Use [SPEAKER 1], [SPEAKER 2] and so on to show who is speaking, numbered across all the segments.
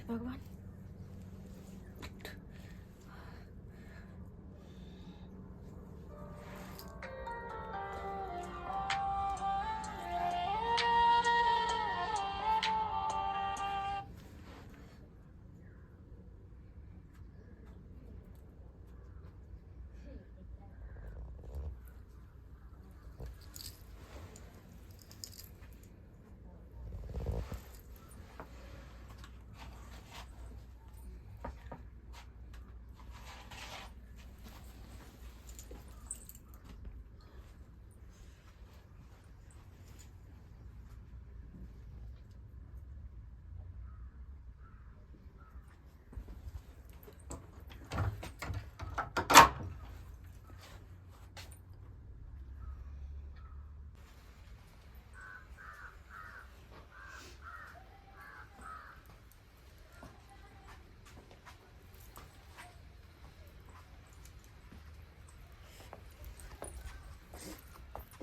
[SPEAKER 1] हे भगवान।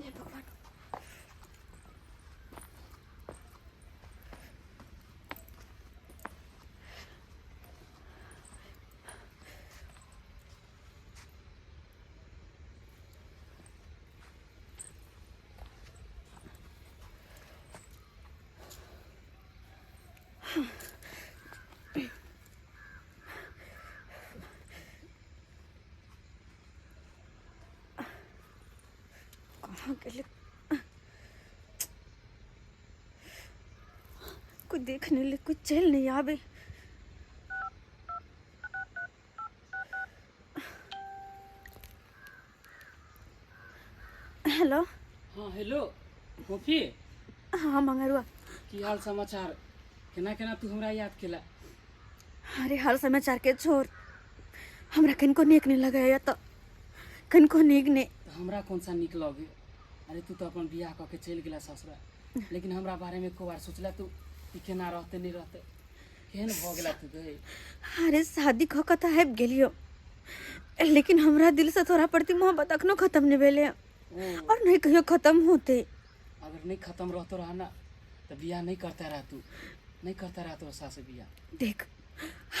[SPEAKER 1] हे भगवान। कहाँ गेलै? कोई देखने ले कोई चल नहीं आवे। हेलो।
[SPEAKER 2] हाँ हेलो फोफी।
[SPEAKER 1] हाँ मंगरुआ।
[SPEAKER 2] की हाल समाचार? केना केना तू हमरा याद केला?
[SPEAKER 1] अरे हाल समाचार के छोड़, हमरा किनको नीक नहीं लगैया, तो किनको नीक नहीं।
[SPEAKER 2] तऽ हमरा कौन सा नीक लगे? अरे तू तऽ अपन बियाह कऽ के चलि गेला ससुरा, लेकिन हमरा बारे में एको बार सोचला तू कि केना रहते नहीं रहते, केहन भऽ गेला तू गई?
[SPEAKER 1] अरे शादी कऽ के तऽ आबि गेलियो, लेकिन हमरा दिल से तोरा प्रति मोहब्बत अखनो खत्म नहीं भेलै और नहीं कहियो खत्म होते।
[SPEAKER 2] अगर नहीं खत्म रहतो रहा ना तो बियाह नहीं करता रहा तू, नहीं करता रहा तोरा सास से बियाह।
[SPEAKER 1] देख,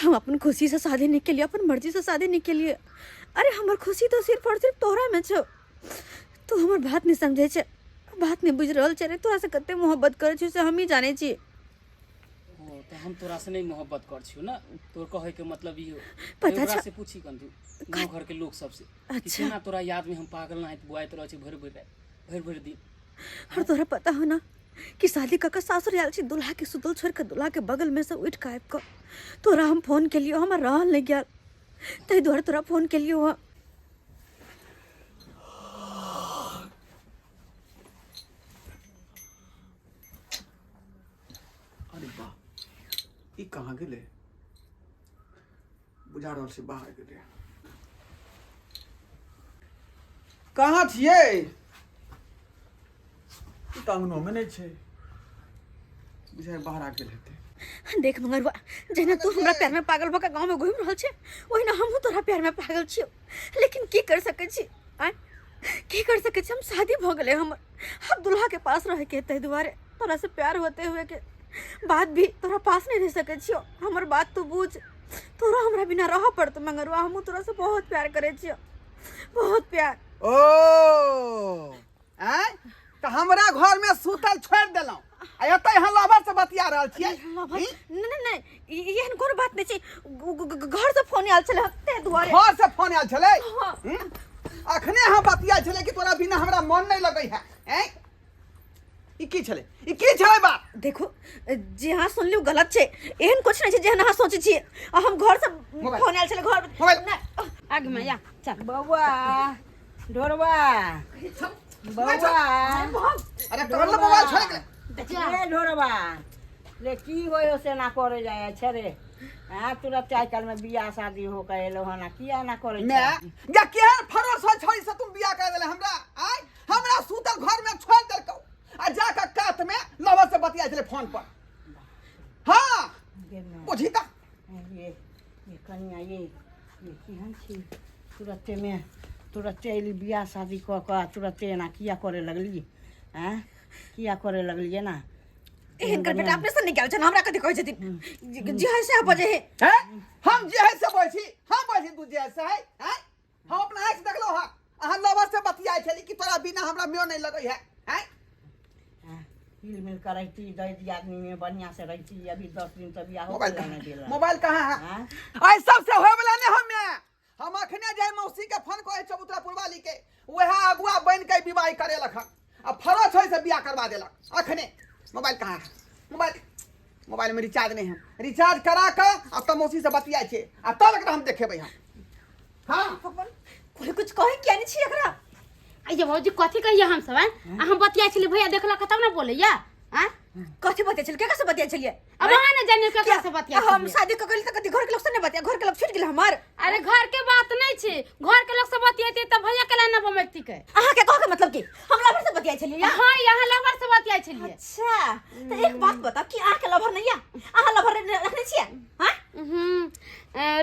[SPEAKER 1] हम अपन खुशी से शादी नहीं के लिए, अपन मर्जी से शादी नहीं के लिए। अरे हमर खुशी तो सिर्फ और सिर्फ तोहरा में छो। तू हमर बात नहीं समझे छे, बात नहीं बुझ रहल छे। रे तोरा से कते मोहब्बत करे छी से हम ही जाने छी।
[SPEAKER 2] ओ तो हम तोरा से नहीं मोहब्बत कर छियो ना, तोर कहे के मतलब ई हो।
[SPEAKER 1] पता
[SPEAKER 2] ओकरा
[SPEAKER 1] छ
[SPEAKER 2] से पूछी कन तू गाँव घर के लोग सबसे कि
[SPEAKER 1] अच्छा।
[SPEAKER 2] केना तोरा याद में हम पागल ना बुआइत रह छी भरि भरि राति, भरि भरि दिन।
[SPEAKER 1] और तोरा पता हो ना कि शादी कऽ के सासुर आयल छी, दुल्हा के सुतल छोड़ के दुल्हा के बगल में से उठि कऽ आबि कऽ तोरा हम फोन केलियो, हमर रहल नहीं गेल, ताहि दुआरे तोरा फोन केलियो हँ।
[SPEAKER 3] अरे वाह, ई कहाँ गेलै? बुझा रहल छै बाहर गेलै। कहाँ छियै? ई तऽ अंगनोमे नहि छै, बुझाइ बाहर आ गेल हेतै।
[SPEAKER 1] देख मंगरुआ, जहिना तू हमरा प्यार में पागल भऽ के गाँव में घूमि रहल छै, ओहिना हमहूँ तोरा प्यार में पागल छियौ। लेकिन की कर सकै छी? आँय, की कर सकै छी? हम शादी भऽ गेलै हमर, अब दुल्हा के पास रहे के, ताहि दुआरे तोरा से प्यार होते हुए के बाद भी तोरा पास नहीं रह सकै छियौ। हमर बात तू बुझ, तोरा हमरा बिना रह पड़तो मंगरुआ। हमहूँ तोरा से बहुत प्यार करै छियौ, बहुत प्यार।
[SPEAKER 3] ओ आँय, तऽ हमरा घर में सुतल छोड़ि देलहुँ आ एतै अहाँ लवर से बतिया रहल छियै?
[SPEAKER 1] लवर?
[SPEAKER 3] ई?
[SPEAKER 1] नहीं नहीं नहीं, एहन कोनो बात नहीं छै। घर से फोन आयल छलै ताहि दुआरे।
[SPEAKER 3] घर से फोन आयल छलै?
[SPEAKER 1] हाँ।
[SPEAKER 3] हम्म? अखने अहाँ बतिया छलै कि तोरा बिना हमरा मन नहीं लगै है। ऐं? ई की छलै? ई की छलै बात?
[SPEAKER 1] देखो, जे अहाँ सुनलियौ गलत छै, एहन कुछ नहीं छै जेहन अहाँ सोचै छियै। आ हम घर से
[SPEAKER 3] मोबाइल।
[SPEAKER 1] फोन आयल छलै घर
[SPEAKER 3] मोबाइल।
[SPEAKER 1] नहि।
[SPEAKER 4] आग में या चल बौआ ढोरवा बौआ।
[SPEAKER 3] अरे तोहर मोबाइल छोड़ गेलै।
[SPEAKER 4] रे ढोरवा रे, की होयो से ना करे जाय छै रे? हाँ तुरंत आइ काल्हि में बियाह शादी हो के एलो हन, किया ना करे छै?
[SPEAKER 3] मैं या केहन फरोर सन छोड़ी से तुम बियाह कर देले हमरा? आय हमरा सुतल घर में छोड़ देलकौ आ जाके कात में लवर से बतिया छलै फोन पर। हाँ
[SPEAKER 4] गे माय।
[SPEAKER 3] बुझी त
[SPEAKER 4] ये कनिया, ये केहन छी? तुरते में तुरते अयली बियाह शादी कऽ कऽ, तुरते एना किया करे लगली? आँय, किया करे लगली एना?
[SPEAKER 1] हिनकर बेटा अपने से निकाल छन हमरा कथी कहै छथिन जे है से बजे है।
[SPEAKER 3] हैं? हम जे है से बजै छी, हम बजै छी, तू जे है से है, हैं? हम अपना आँखि देखलहुँ हँ, अहाँ लवर से बतियाइ छली कि तोरा बिना हमरा म्यो नहि लगै है, हैं?
[SPEAKER 4] हिल मिल कर रहती दै दियादनी में बढ़िया से रहती। अभी 10 दिन तो बियाह हो
[SPEAKER 3] मोबाइल
[SPEAKER 4] गेलै
[SPEAKER 3] कहाँ
[SPEAKER 4] नहि भेल।
[SPEAKER 3] मोबाइल कहाँ है?
[SPEAKER 4] हाँ?
[SPEAKER 3] आई सबसे होए वाला नहीं। हमें हम अखने जाय मौसी के फोन करे चबूतरा पुरवाली के, वह अगुआ बन के विवाह करे लखन आ फरज है से बियाह करवा देलक अखने। मोबाइल कहाँ है? मोबाइल, मोबाइल में रिचार्ज नहीं है। रिचार्ज करा के आ तब मौसी से बतियाइ छै आ तब एकरा हम देखेबै हम। हाँ।
[SPEAKER 1] भगवान, कोई कुछ कहे किया नहीं छी एकरा?
[SPEAKER 5] आइए भौजी, कथी कहिए हम सब? आ हम बतिया छलियै, भैया देखलक तब ने बोलैया आँ।
[SPEAKER 1] कथी बतिया छलियै? केकरा से बतिया छलियै?
[SPEAKER 5] अब अहाँ ने जानियो केकरा से बतिया
[SPEAKER 1] हम
[SPEAKER 5] छलियै।
[SPEAKER 1] शादी कऽ गेली तऽ कथी घर के लोग से नहीं बतिया? घर के लोग छूट गेल हमर?
[SPEAKER 5] अरे, घर के बात नहीं छै। घर के लोग से बतियेती तऽ भैया के ना बमैती के।
[SPEAKER 1] अहाँ के कह के मतलब की हम लवर से बतिया छलियै?
[SPEAKER 5] हाँ, यहाँ लवर से बतिया छलियै।
[SPEAKER 1] अच्छा, तऽ एक बात बताओ कि अहाँ के लवर नहीं है? अहाँ लवर रखने छियै? हाँ?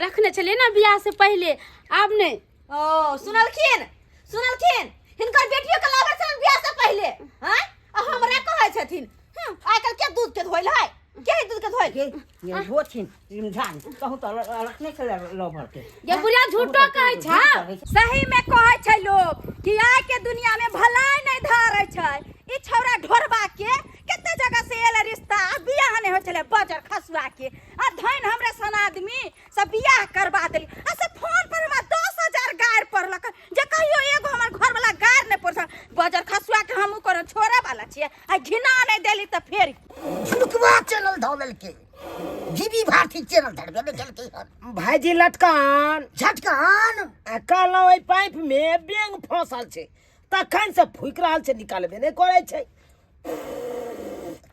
[SPEAKER 5] रखने छलियै ना बियाह से पहले, आब नहीं।
[SPEAKER 1] ओ सुनलखिन, सुनलखिन, हिनकर बेटियो के लवर छलन बियाह से पहले। हाँ, आ हमरा कहै छथिन। आइ काल्हि के दूध के धोइल है? के है दूध के धोइल?
[SPEAKER 4] के ये होथिन रिमझान कहूँ तो रखने छलै लवर के।
[SPEAKER 5] ये बुढ़िया झूठो कहै छै।
[SPEAKER 1] सही में कहै छै लोग कि आइ के दुनिया में भलाई नहीं धारै छै। ई छौड़ा ढोरबा के कते जगह से एलै रिश्ता आ बियाह नहि होइ छलै बजर खसुआ के। आ धनि हमरे सन आदमी सब बियाह करवा देली। आ से फोन पर हमरा 10,000 गारि पड़लक जे कहियो एगो हमर घरवाला गारि नहि पड़ल बजर खसुआ के। हमहूँ कोनो छोड़े वाला छियै? आ घिना नहि देली तऽ फेर
[SPEAKER 6] झुलुकवा चैनल धऽ लेलकै, जीबी भारती चैनल धरबे नहि केलकै हन।
[SPEAKER 2] भाईजी लटकन।
[SPEAKER 6] झटकन।
[SPEAKER 2] आ कहलहुँ, एहि पाइप मे बेंग फंसल छै, तखन से फूकि रहल छै, निकालबे नहि करै छै।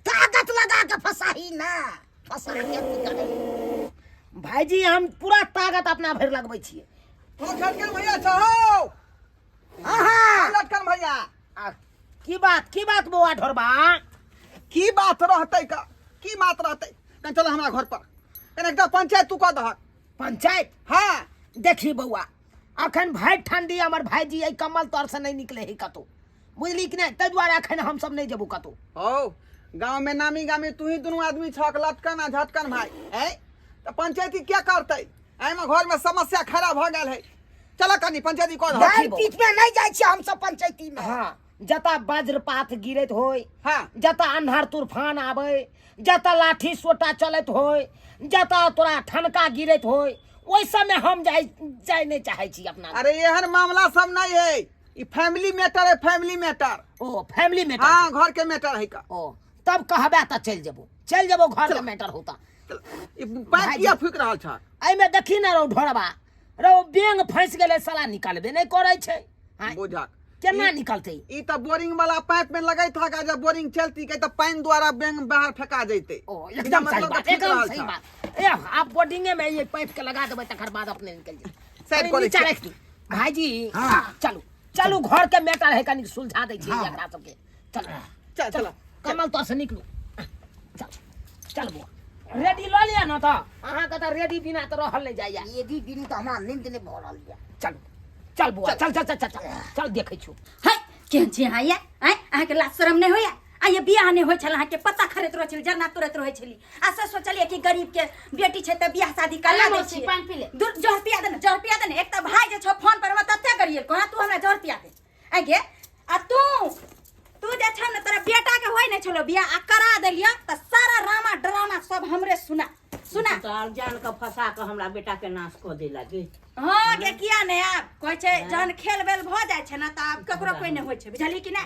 [SPEAKER 6] ताकत लगा के फसाही ना, फसा के निकाले।
[SPEAKER 2] भाईजी, हम पूरा ताकत अपना भरि लगबै छियै।
[SPEAKER 3] ओ झटकन भैया छहो?
[SPEAKER 6] आहा।
[SPEAKER 3] लटकन भैया।
[SPEAKER 2] आ, की बात, की बात बौआ ढोरबा?
[SPEAKER 3] की बात रहतै का, की बात रहतै? कनि चल हमरा घर पर, कनि एकटा पंचायत तू कऽ दहक।
[SPEAKER 2] पंचायत?
[SPEAKER 3] हाँ।
[SPEAKER 2] देखी बौआ, अखन भाई ठंडी, हमर भाईजी एहि कमल तर से नहीं निकले है कतौ, बुझली कि नहि? ताहि दुआरे अखन हमसब नहि जेबो कतौ।
[SPEAKER 3] हौ, गाँव में नामी गामी तू ही दुनू आदमी छक, लटकन आ झटकन भाई। ऐ तऽ पंचायती क्या करतै? एहिमे घर में समस्या खड़ा भऽ गेल है। चल कनि पंचायती कऽ दहक।
[SPEAKER 6] मारि पीट में नहीं जाइ छियै हमसब पंचायती में।
[SPEAKER 2] हाँ, जतऽ वज्रपात गिरैत होय, जतऽ अन्हर तूफान आबै, जतऽ लाठी सोटा चलैत होय, जतऽ तोरा ठनका गिरैत होय, ओहि सबमे हम जाय जाय नहि चाहै छी अपना।
[SPEAKER 3] अरे, एहन मामला सब नहीं है, ई फैमिली मैटर है, फैमिली मैटर।
[SPEAKER 2] ओ फैमिली मैटर?
[SPEAKER 3] हाँ, घर के मैटर है का।
[SPEAKER 2] ओ तब कहबे तऽ चलि जेबो, चलि जेबो, घर के मैटर होता।
[SPEAKER 3] ई पाइप किया फूक रहल छ?
[SPEAKER 2] एहिमे देखी ने रौ ढोरबा, रौ बेंग फँसि गेलै साला, निकालबे नहि करै छै। आँय,
[SPEAKER 3] बुझक
[SPEAKER 2] केना निकलतै?
[SPEAKER 3] ई तऽ बोरिंग वाला पाइप में लगैत हक, जब बोरिंग चलती के तऽ पानि द्वारा बेंग बाहर फेका जैते।
[SPEAKER 2] ओ एकदम सही
[SPEAKER 3] मतलब
[SPEAKER 2] बात,
[SPEAKER 3] के फूक
[SPEAKER 2] एकदम
[SPEAKER 3] रहल
[SPEAKER 2] सही
[SPEAKER 3] छ।
[SPEAKER 2] बात। ए आप बोर्डिंगे में ये पाइप के लगा देबै, तकर बाद अपने निकल जेतै।
[SPEAKER 3] साइड
[SPEAKER 2] कनि
[SPEAKER 3] करै
[SPEAKER 2] नीचा
[SPEAKER 3] छियै।
[SPEAKER 2] राखि दी भाईजी।
[SPEAKER 6] हाँ।
[SPEAKER 2] चलू चलू, घर के मैटर है, कनि सुलझा दै छियै एकरा सबके। चलू।
[SPEAKER 3] चल चल।
[SPEAKER 2] कमल तो से निकलू। चल चल बुआ, रेडी लऽ लिअ ने, तऽ अहाँके तऽ रेडी बिना तऽ रहल नहि जाइया।
[SPEAKER 6] यदि बिनु तऽ हमरा नींद नहि भऽ रहल यऽ।
[SPEAKER 2] चलू चल बुआ, चल चल चल चल चल चल, देखै छी।
[SPEAKER 1] है, केहन छी अहाँ ये? आँय, अहाँके लाज शरम नहि होइया? आ ये बियाह नहि होइ छल, अहाँके पत्ता खरीद रहल छली, जरना तोड़ैत रहै छली, आ से सोचलियै कि गरीब के बेटी छै तऽ बियाह शादी करा
[SPEAKER 5] अरे
[SPEAKER 1] दै
[SPEAKER 5] मौसी,
[SPEAKER 1] छियै।
[SPEAKER 5] पानि पी ले।
[SPEAKER 1] दूर जहर पिया दे ने, जहर पिया दे ने। एक तऽ भाय जे छौ फोन पर तते गरियल, कोना तू हमरा जहर पिया दे। आ गे, आ तू तू जे छौ ने, तोरा बेटा के होइ नहि छलो बियाह, आ करा देलियै तऽ सारा रामा ड्रामा सब हमरे सुना सुना।
[SPEAKER 4] तू तऽ जान के फंसा के हमरा बेटा के नाश कऽ देला गे।
[SPEAKER 1] हाँ गे, किया नहि? आब कहै छै जहन खेल बेल भऽ जाइ छै ने तऽ आब ककरो कोइ नहि होइ छै, बुझलियै कि नहि?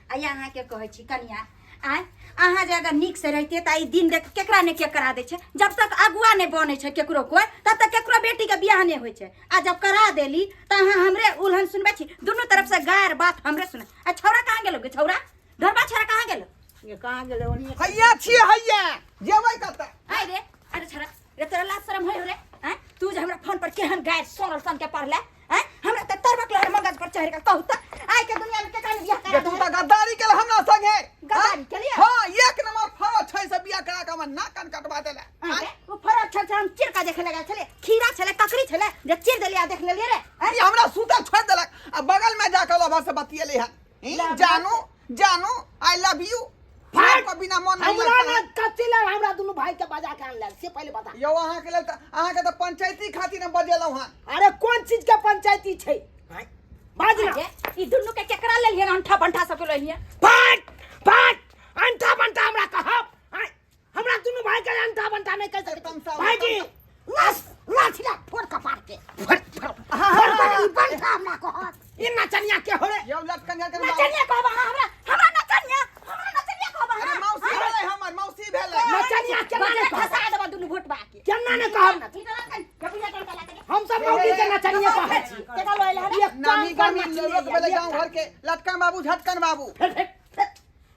[SPEAKER 1] आ अहाँके कहै छी कनिया, आँय, अहाँ जे अगर नीक से रहितियै तऽ ई दिन देख केकरा ने के करा दै छै। जब तक अगुआ नहि बनै छै केकरो कोइ, तब तक केकरो बेटीके बियाह नहि होइ छै। आ जब करा देली तऽ अहाँ हमरे उलहन सुनबै छी, दुनू तरफ से गार बात हमरे सुना। आ छौड़ा कहाँ गेलो गे? छौड़ा ढोरबा, छौड़ा कहाँ गेलो?
[SPEAKER 4] ये कहाँ गेलै ओन्हिए।
[SPEAKER 3] हैया छियै, हैया, जेबै कतऽ?
[SPEAKER 1] आय रे, अरे छौड़ा रे, तोरा लाज शरम होइ रे? आँय, तू जे हमरा फोन पर केहन गारि सोरल सन के पढ़ले? आँय, हमरा तऽ तरबक लहर मगज पर चढ़ि गेल। कहू तऽ, आइ के दुनिया में केकरा ने बियाह
[SPEAKER 3] जे
[SPEAKER 1] करा
[SPEAKER 3] तू
[SPEAKER 1] देलक?
[SPEAKER 3] तऽ गद्दारी केल हमरा संगे।
[SPEAKER 1] गद्दारी केलियै?
[SPEAKER 3] हाँ, एक नंबर फरज छै से बियाह करा के हमर नाक कान कटवा देला।
[SPEAKER 1] आँय रे, ओ फरक छल छल, हम चिर का देखे लगा छले, खीरा छले, ककड़ी छले जे चिर देलियै आ देख लेलियै रे? आँय?
[SPEAKER 3] ई हमरा सुतल छोड़ि देलक आ बगल में जाके लभा से बतियेले हन। ई जानू जानू, I love you.
[SPEAKER 2] फाट!
[SPEAKER 3] बिना मन नहीं
[SPEAKER 2] हमरा
[SPEAKER 3] लगता
[SPEAKER 2] ने
[SPEAKER 3] है।
[SPEAKER 2] बजा के आनल से पहिले बता।
[SPEAKER 3] यौ अहाँ के लेल तऽ अहाँ के तऽ पंचायती खातिर हम बजेलहुँ हन।
[SPEAKER 2] अरे कोन चीज के पंचायती छै? आँय, बाज ना।
[SPEAKER 1] जे ई दुनू के केकरा लेलियै अंठा बंठा सबके लेलियै?
[SPEAKER 2] फट फट अंठा बंठा हमरा कहब। आँय, हमरा दुनू भाई के अंठा बंठा नहीं कह सकते।
[SPEAKER 3] तमसा-
[SPEAKER 2] भाईजी
[SPEAKER 6] लस लाठी ला फोड़ कपार के
[SPEAKER 2] फट फट
[SPEAKER 6] फोड़ के ई बंठा हमरा कहत।
[SPEAKER 2] ई नचनिया के हो रे?
[SPEAKER 3] यौ लटकन के
[SPEAKER 1] नचनिया कहब अहाँ हमरा? हमरा नचनिया, हमरा नचनिया कहब
[SPEAKER 3] अरे
[SPEAKER 1] अहाँ?
[SPEAKER 3] मौसी भेलै, हमर मौसी भेलै।
[SPEAKER 2] नचनिया केना ने कहब?
[SPEAKER 1] खसा देबा दुनू भोट बा के।
[SPEAKER 2] केना ने कहब? हम सब मौगी के नचनिया कहै छी।
[SPEAKER 1] केकरा लोयल है?
[SPEAKER 2] एक काम
[SPEAKER 3] नामी
[SPEAKER 2] कर,
[SPEAKER 3] गामी
[SPEAKER 2] नचनिया
[SPEAKER 3] लोक भेलै
[SPEAKER 2] एक
[SPEAKER 3] गाँव घर के लटकन बाबू झटकन बाबू।
[SPEAKER 2] फेर फेर फेर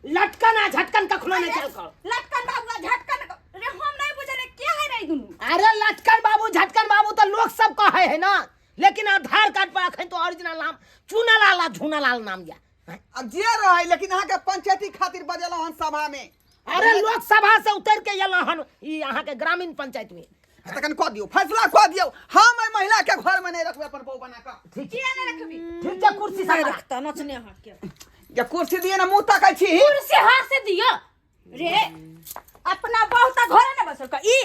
[SPEAKER 2] लटकन आ झटकन कखनो नहीं चल कर।
[SPEAKER 1] लटकन बाबू आ झटकन रे, हम नहीं बुझले के है रे दुनू।
[SPEAKER 2] अरे लटकन बाबू झटकन बाबू तो लोग सब कहे है ना, लेकिन आधार कार्ड पर अखन तो ओरिजिनल नाम चूनालाल आ झूनालाल नाम या।
[SPEAKER 3] अब जे रहे, लेकिन अहाँ के पंचायती खातिर बजेलहुँ हन सभा में।
[SPEAKER 2] अरे लोकसभा से उतर के एलहुँ हन ई अहाँ के ग्रामीण पंचायत में।
[SPEAKER 3] तखन कऽ दियौ फैसला, कऽ दियौ, हम एहि महिला के घर में नहीं रखबै अपन बहू बना कऽ।
[SPEAKER 2] ठीक
[SPEAKER 1] किया नहीं रखबी?
[SPEAKER 2] ठीक छै, कुर्सी
[SPEAKER 1] नहीं
[SPEAKER 2] सब
[SPEAKER 1] रखता नचने अहाँ के।
[SPEAKER 3] जे कुर्सी दिए ने मुंह तकै छी।
[SPEAKER 5] कुर्सी हाथ से दियो
[SPEAKER 1] रे, अपना बहू त घरे न बसल का ई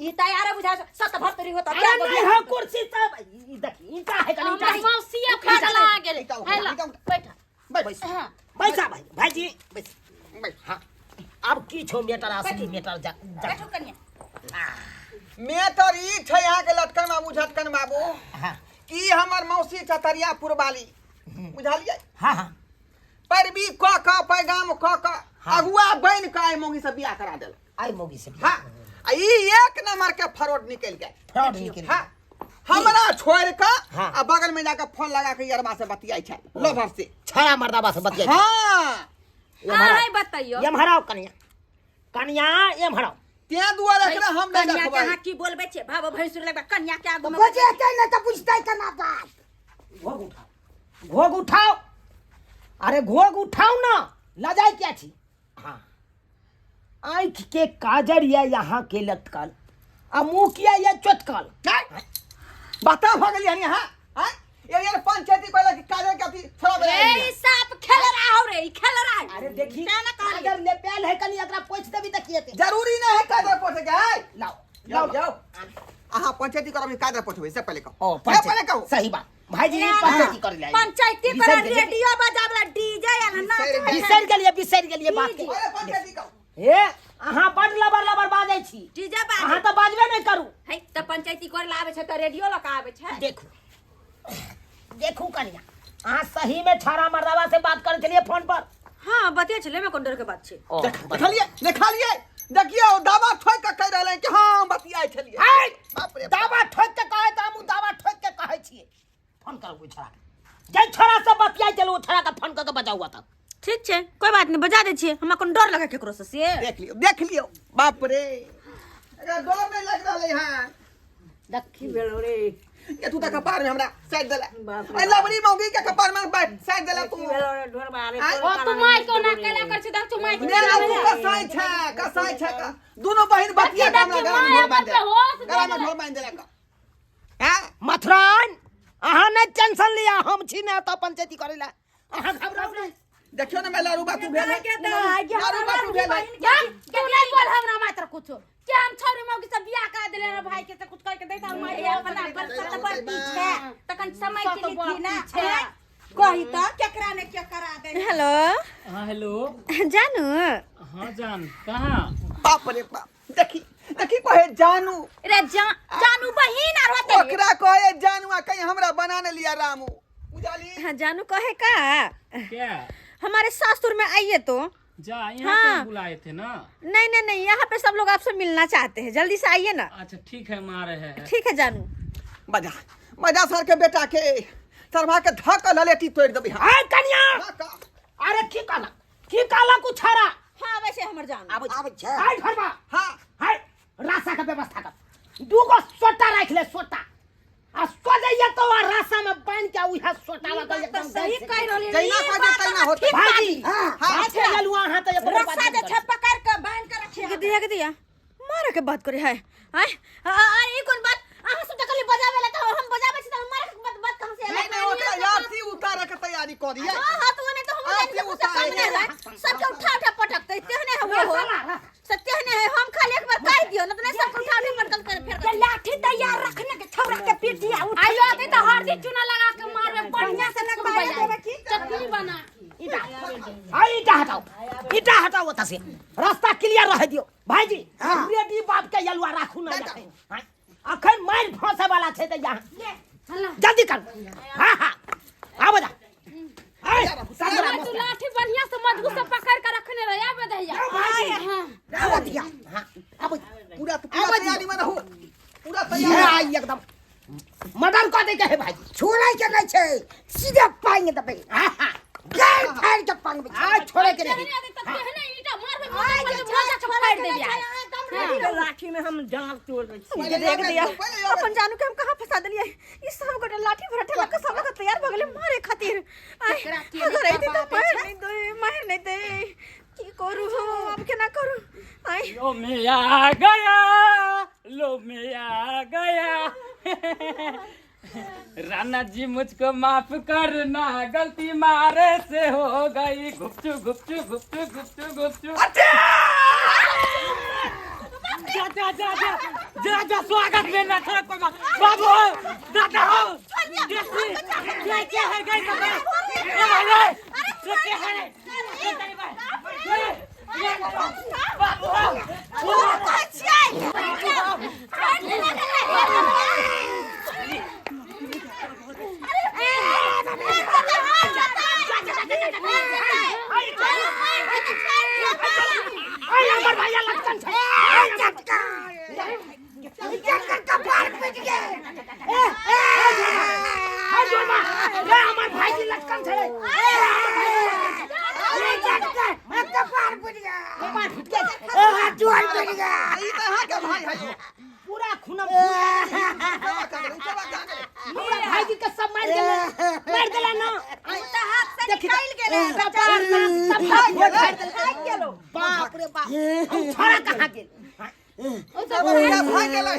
[SPEAKER 1] ई तैयार बुझा सत भरतरी होता।
[SPEAKER 2] अरे नहीं हो कुर्सी सब ई देखी ईटा है कनी
[SPEAKER 5] हमरा
[SPEAKER 2] ईटा।
[SPEAKER 5] मौसिया फटला गेलै।
[SPEAKER 3] ईटा उठा,
[SPEAKER 5] हेला
[SPEAKER 3] ईटा उठा।
[SPEAKER 5] बैठ।
[SPEAKER 3] बैठ।
[SPEAKER 5] हाँ।
[SPEAKER 2] बैसा भाई, भाईजी बैस।
[SPEAKER 3] बैठ।
[SPEAKER 2] हाँ, अब की छौ मेटर? असली मेटर जा जा।
[SPEAKER 1] बैठू कनिया।
[SPEAKER 3] मेटर ई छै अहाँ के लटकन बाबू झटकन बाबू
[SPEAKER 2] हाँ
[SPEAKER 3] कि हमर मौसी चतरिया पुरवाली बुझलियै?
[SPEAKER 2] हाँ हाँ।
[SPEAKER 3] पैरवी कऽ कऽ पैगाम कऽ कऽ अगुआ बनि कऽ आइ मौगी से बियाह करा देलक।
[SPEAKER 2] आई मौगी से?
[SPEAKER 3] हाँ, आ ई एक नंबर के फरोड निकलि गेल।
[SPEAKER 2] फ्रॉड निकलि।
[SPEAKER 3] हाँ, हमरा छोड़ि कऽ
[SPEAKER 2] हाँ।
[SPEAKER 3] आ बगल में जाके फोन लगा के यरबा से बतियाइ छै, लवर से।
[SPEAKER 2] छड़ा मर्दाबा से बतियाइ छै।
[SPEAKER 3] हाँ।
[SPEAKER 5] अहाँ बतैयो।
[SPEAKER 2] एम्हर आउ कनिया, कनिया एम्हर आउ।
[SPEAKER 3] तें दुआरे एकरा हम नहि
[SPEAKER 1] कनिया के
[SPEAKER 3] रखबै।
[SPEAKER 1] अहाँ की बोलबै छै? भाव भैंसुर लगबा कनिया के आगू में।
[SPEAKER 6] बजेतै नहि तऽ बुझतै केना बात?
[SPEAKER 2] घोघ उठाओ, घोघ उठाओ, अरे घोघ उठाओ ना, लजाई क्या छी? हाँ, आँख के काजर या यहाँ के लटकल आ मुँह किया या चटकल?
[SPEAKER 3] बता भऽ गेलियै हन यहाँ आँय? ये यार पंचायती कहलक कि काजर के अथी छोड़ा
[SPEAKER 1] रे,
[SPEAKER 3] बजा।
[SPEAKER 1] ई साप खेल रहा हो रे, ई खेल रहा है।
[SPEAKER 2] अरे देखी
[SPEAKER 1] तें ना कहलियै।
[SPEAKER 2] काजर ले पेल है कनी, एकरा पोछि देबी तऽ की हेतै?
[SPEAKER 3] जरूरी नहीं है काजर पोछे के है।
[SPEAKER 2] लाओ।
[SPEAKER 3] जाओ जाओ, अहाँ पंचायती करब कि काजर पोछबै से पहले कहू।
[SPEAKER 2] ओ
[SPEAKER 3] से पहले कहू।
[SPEAKER 2] सही बात भाईजी, पंचायती कर ले।
[SPEAKER 1] पंचायती
[SPEAKER 2] बिसरि
[SPEAKER 1] करा
[SPEAKER 2] गेलियै।
[SPEAKER 1] रेडियो बजावला डीजे आयल नाच।
[SPEAKER 2] बिसरि गेलियै, बिसरि गेलियै बात के।
[SPEAKER 3] अरे पंचायती कहू।
[SPEAKER 2] हे, अहाँ बड लबर लबर बाजै छी।
[SPEAKER 1] डीजे बाजे।
[SPEAKER 2] अहाँ तऽ बाजबे नहि करू।
[SPEAKER 1] है तऽ पंचायती करे ला आबै छै तऽ रेडियो लऽ कऽ आबै छै।
[SPEAKER 2] देखू देखू कनिया, अहाँ सही में छाड़ा मर्दावा से बात करै छलियै फोन पर?
[SPEAKER 1] हाँ, बतिया छलै में, कोन डर के बात छै?
[SPEAKER 3] देखलियै देखलियै, देखियौ दावा ठोकि कऽ कहि रहलै कि हँ बतियाइ छलियै।
[SPEAKER 2] है
[SPEAKER 3] बाप रे बाप।
[SPEAKER 2] दावा ठोकि के कहै तऽ हमहूँ दावा ठोकि के कहै छियै। फोन करू ओहि छोड़ा के, जाहि छोड़ा से बतियाइ छलै ओ छोड़ा के फोन कऽ के बजाउ तब।
[SPEAKER 1] ठीक छै, कोई बात नहीं, बजा दै छियै। हमरा कोन डर लगे केकरो से से?
[SPEAKER 3] देख लियौ देख लियौ, बाप रे, एकरा डर नहि लागि रहलै हन।
[SPEAKER 4] की भेलो रे?
[SPEAKER 3] ये तू तऽ कपार में हमरा साइड देला।
[SPEAKER 4] बाप रे।
[SPEAKER 3] ए लबड़ी मौगी के कपार में बैठ साइड देला तू।
[SPEAKER 4] की भेलो रे ढोरबा रे?
[SPEAKER 3] आँय?
[SPEAKER 5] ओ तू माइक ओना केला कर छै, देख तू माइक।
[SPEAKER 3] ने ने, तू कसाई छै, कसाई छै का। दुनू बहिन बतिया के हमरा
[SPEAKER 5] देखी,
[SPEAKER 3] गला में
[SPEAKER 5] माय
[SPEAKER 3] ढोल बांधि
[SPEAKER 5] अपन पे होश
[SPEAKER 3] देलक, गला में
[SPEAKER 5] देलक।
[SPEAKER 3] ढोल बांधि देलक हैं।
[SPEAKER 2] मथुरान, अहाँ नहि टेंशन लिअ, हम छी ने एतऽ पंचायती करै लए, अहाँ घबराउ नहि।
[SPEAKER 3] देखियो ने, मैं लारू बातू भेल है, लारू बातू भेल है।
[SPEAKER 5] तू नहीं बोल हमरा मात्र कुछो के हम छौरी मौगी सब बियाह करा देले रे भाई के से कुछ करके देता हम माई।
[SPEAKER 1] अपना बरसत बरती छै तखन समय के
[SPEAKER 5] सत
[SPEAKER 1] लिखी ना
[SPEAKER 5] बरती छै।
[SPEAKER 1] कही त केकरा ने के करा दे। हेलो।
[SPEAKER 7] हाँ, हेलो।
[SPEAKER 1] जानू।
[SPEAKER 7] हाँ जान, कहाँ?
[SPEAKER 3] बाप रे बाप, देखी देखी, कहे जानू।
[SPEAKER 1] रे जा, जानू बहिन आर होते।
[SPEAKER 3] ओकरा कहे जानू आ कहीं हमरा बना ने लिया रामू, बुझली?
[SPEAKER 1] हाँ जानू, कहे का
[SPEAKER 7] क्या?
[SPEAKER 1] हमारे सासुर में आइए तो।
[SPEAKER 7] जा यहाँ।
[SPEAKER 1] हाँ।
[SPEAKER 7] पे बुलाए थे ना?
[SPEAKER 1] नहीं नहीं नहीं, यहाँ पे सब लोग आपसे मिलना चाहते हैं, जल्दी से आइए ना।
[SPEAKER 7] अच्छा ठीक है, हम आ रहे हैं।
[SPEAKER 1] ठीक है जानू।
[SPEAKER 3] बजा बजा सर के बेटा के, सरवा के धक ललेटी तोड़ देबै हम।
[SPEAKER 2] आय कनिया।
[SPEAKER 3] धक।
[SPEAKER 2] अरे की कहलक, की कहलक उ छाड़ा?
[SPEAKER 1] हाँ, वैसे हमर जानू
[SPEAKER 2] आबै
[SPEAKER 6] आबै छै।
[SPEAKER 2] आय घरबा।
[SPEAKER 3] हाँ।
[SPEAKER 2] हाय, रासा के व्यवस्था कर, दूगो सोटा राख ले, सोटा आ सोजैया तो आ रासा में बांध के उहे सोटा
[SPEAKER 1] ई
[SPEAKER 2] लगा
[SPEAKER 1] बात
[SPEAKER 2] एकदम
[SPEAKER 1] तऽ सही
[SPEAKER 2] गैस से।
[SPEAKER 1] कहि रहलियै।
[SPEAKER 3] जहिना
[SPEAKER 1] ई
[SPEAKER 3] कहै
[SPEAKER 1] बात
[SPEAKER 3] तहिना
[SPEAKER 1] अहाँ
[SPEAKER 3] होतै।
[SPEAKER 1] ठीक
[SPEAKER 2] भाईजी,
[SPEAKER 6] हाँ।
[SPEAKER 2] बात के गेलु अहाँ तऽ एको
[SPEAKER 1] रस्सा
[SPEAKER 2] बात
[SPEAKER 1] जे
[SPEAKER 2] नहि
[SPEAKER 1] छै पकड़ के बांध के रखिए। के दिया, के दिया, मारे के बात करे है। आय अरे ई कोन बात? अहाँ सब तऽ कहली बजावे ला तऽ हम बजाबै छी, तऽ मारे के बात बात कहाँ से
[SPEAKER 3] नहीं नहीं, ओकरा आरती उतारे के तैयारी करिए।
[SPEAKER 1] हां हां, तो नहीं तो हम
[SPEAKER 3] आरती
[SPEAKER 1] जाने से
[SPEAKER 3] उतारे
[SPEAKER 1] कम नहीं है, सबके उठा उठा पटकते तेहने है वो हो
[SPEAKER 2] रसा ला, रसा।
[SPEAKER 1] सत्य नहीं है। हम खाली एक बार कह दियो न तो नहीं सीटी आ उठ।
[SPEAKER 5] आइयो आते त हरदी चूना लगा के मारबे बढ़िया
[SPEAKER 1] से लगवाए देबे की?
[SPEAKER 5] चटनी बना के।
[SPEAKER 2] ईटा आ ईटा हटाओ, ईटा हटाओ ओतऽ से, रास्ता क्लियर रहे दियौ भाईजी। रेडी बाप के यलुआ राखू ना अखन। हाँ, अखन मारि फंसे वाला छै तऽ यहाँ जल्दी कर। हाँ हाँ आबो जा। आय, संतरा
[SPEAKER 5] तू
[SPEAKER 2] मस्त।
[SPEAKER 5] लाठी बढ़िया से मजबूत से पकड़ के रखने रह, आबे दहिया। हां
[SPEAKER 2] आबो दिया। हाँ, आबो।
[SPEAKER 3] पूरा पूरा तैयारी में रहू, पूरा
[SPEAKER 2] ये
[SPEAKER 3] तैयारी।
[SPEAKER 2] आई एकदम मर्डर कऽ दै के है भाईजी।
[SPEAKER 6] छोड़ै के नहि छै, सीधे पांग देबै।
[SPEAKER 2] हाँ हाँ
[SPEAKER 6] गाय फाड़ि के पांगबै।
[SPEAKER 2] आ छोड़े के नहीं।
[SPEAKER 5] चढ़ने दे त केहने ईटा मारबे मुंह पर मोजा के फाड़ देबिया।
[SPEAKER 4] के लाठी में हम जांग तोड़ दै छी।
[SPEAKER 1] ये देख दिया अपन जानू के हम कहाँ फंसा देलियै। ई सब गोटे लाठी भरठा लग के सब लोग तैयार भ गेलै मारे खातिर। आय, अगर अइतै तऽ मारि नहि दे, मारि नहि दे। की करू हम आब, केना करू? आय,
[SPEAKER 7] लो मैं आ गया, लो मैं आ गया। राणा जी मुझको माफ करना, गलती मारे से हो गई। गुपचू गुपचू गुपचू गुपचू गुपचू। जा जा जा जा जा जा, स्वागत में ना थोड़ा कोई बाबू हो, दादा हो। देखी क्या क्या है गई सब। ए भाई रे, ये क्या है? ये तेरी भाई, ये बाबू हो।
[SPEAKER 2] आय हमर भैया लटकन छै।
[SPEAKER 6] ए झटका, झटका कपार पिट गेल।
[SPEAKER 2] हाय जोरमा, रे हमर भाईजी लटकन छै।
[SPEAKER 6] ए झटका, ए कपार पिट गेल।
[SPEAKER 2] कपार फुटि गेल।
[SPEAKER 6] ए हाथ जोड़ पिट गेल।
[SPEAKER 3] ई तऽ अहाँके भाई है यौ।
[SPEAKER 2] पूरा खूनम।
[SPEAKER 3] सेवा कहाँ गेलै? सेवा कहाँ गेलै?
[SPEAKER 2] हमरा भाईजी के सब मारि गेलै, मारि देला ना।
[SPEAKER 1] हाथ से निकालि गेलै।
[SPEAKER 2] कपार नाक सब फोड़ फाड़ि देलकै। बाप रे बाप, हम छोड़ा कहाँ गेल?
[SPEAKER 3] सब भैया भाग गेलै,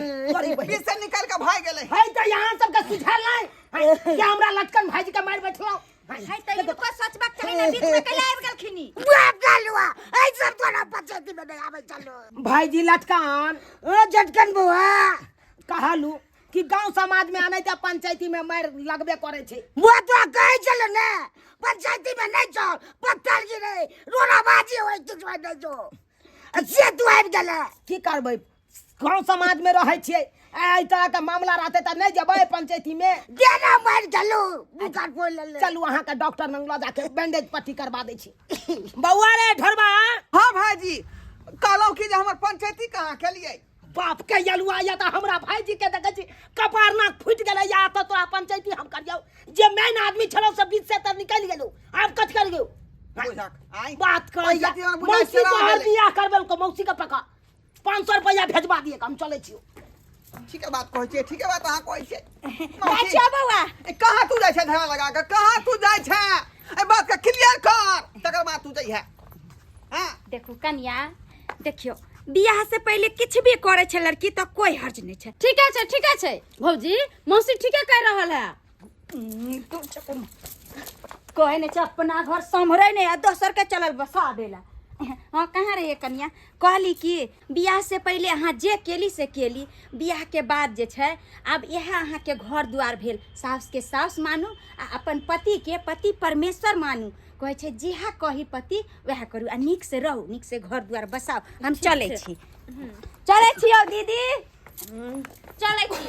[SPEAKER 3] बीच से निकल के भाग गेलै।
[SPEAKER 2] है तऽ यहाँ सबके सुझायल नहि कि हमरा लटकन भाईजी के मारि बैठलहुँ।
[SPEAKER 1] है तऽ इनको सोचबाक चाही ने, बीच में कैला आबि गेलखिन?
[SPEAKER 6] बाप गालुआ, ऐ सब तोरा पंचायती में नहीं आबै चलो।
[SPEAKER 2] भाईजी लटकन।
[SPEAKER 6] ओ झटकन बुआ,
[SPEAKER 2] कहलू कि गांव समाज में आने तऽ पंचायती में मारि लगबे करै छै।
[SPEAKER 6] बुआ तोरा कहै छलो ने पंचायती में नहीं चल, पत्थर गिरे, रोड़ाबाजी होय, किछु नहीं जो, से तू आबि गेलै।
[SPEAKER 2] की करबै, गांव समाज में रहै छियै, एहि तरह के मामला रहतै तऽ नहि जेबै पंचायती में?
[SPEAKER 6] देना मारि गेलू बुखार फोड़ि लेले।
[SPEAKER 2] चलू, अहाँके डॉक्टर लग लऽ जाके बैंडेज पट्टी करबा दै छी। बौआ रे ढोरबा।
[SPEAKER 3] हाँ भाईजी, कहलहुँ कि जे हमर पंचायती कहाँ केलियै?
[SPEAKER 2] बाप के यलुआ, या तऽ हमरा भाईजी के देखै छी कपार नाक फुटि गेलै, या तऽ तोरा पंचायती हम करियौ? जे मेन आदमी छलौ से बीच से तऽ निकलि गेलौ, आब कथी करियौ?
[SPEAKER 3] बुझक आइ
[SPEAKER 2] बात करै
[SPEAKER 3] पंचायती हमर बुझाइ
[SPEAKER 2] मौसी
[SPEAKER 3] चला
[SPEAKER 2] तोहर
[SPEAKER 3] गेलै।
[SPEAKER 2] बियाह करबेलको, मौसी के पका 500 रुपैआ भेजबा दिए, हम चलै छियौ।
[SPEAKER 3] ठीके बात कहै छियै, ठीके बात अहाँ कहै छियै।
[SPEAKER 1] जाइ छियौ बौआ।
[SPEAKER 3] ए, कहाँ तू जाइ छै धरा लगा के? कहाँ तू जाइ छै? एहि बात के क्लियर कर, तकर बाद तू जइहे। हाँ।
[SPEAKER 1] देखू कनिया, देखियौ, बियाह से पहिले किछु भी करै छै लड़की तऽ कोई हर्ज नहि छै।
[SPEAKER 5] ठीके छै, ठीके छै भौजी, मौसी ठीके कह रहल है।
[SPEAKER 1] कहै नहि छै, अपना घर सम्हरै नहि आ दोसर के चलल बसाबे ला। हाँ, कहाँ रहिए कनिया? कहली कि बियाह से पहिले अहाँ जे केली से केली, बियाह के बाद जे छै आब इएह अहाँके घर दुआर भेल। साउसके साउस मानू आ अपन पतिके पति परमेश्वर मानू। कहै छै जेहा कही पति वएह करू आ नीक से रहू, नीक से घर दुआर बसाउ। हम चलै छी, चलै छी यौ दीदी, चलै छी।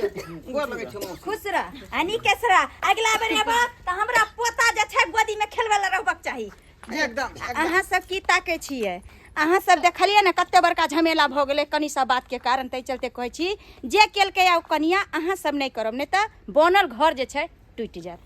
[SPEAKER 3] गोर लगै छै मौसी।
[SPEAKER 1] खुश रह आ नीके से रह। अगिला बेर एबह तऽ हमरा पोता जे छै गोदी में खेलबै लए रहबाक चाही।
[SPEAKER 3] एकदम एकदम।
[SPEAKER 1] अहाँ सब की ताकै छियै? अहाँ सब देखलियै ने कते बड़का झमेला भऽ गेलै कनि सा बात के कारण। ताहि चलते कहै छी, जे केलकै आ ओ कनिया अहाँ सब नहि करब, नहि तऽ बनल घर जे छै टूटि जायत।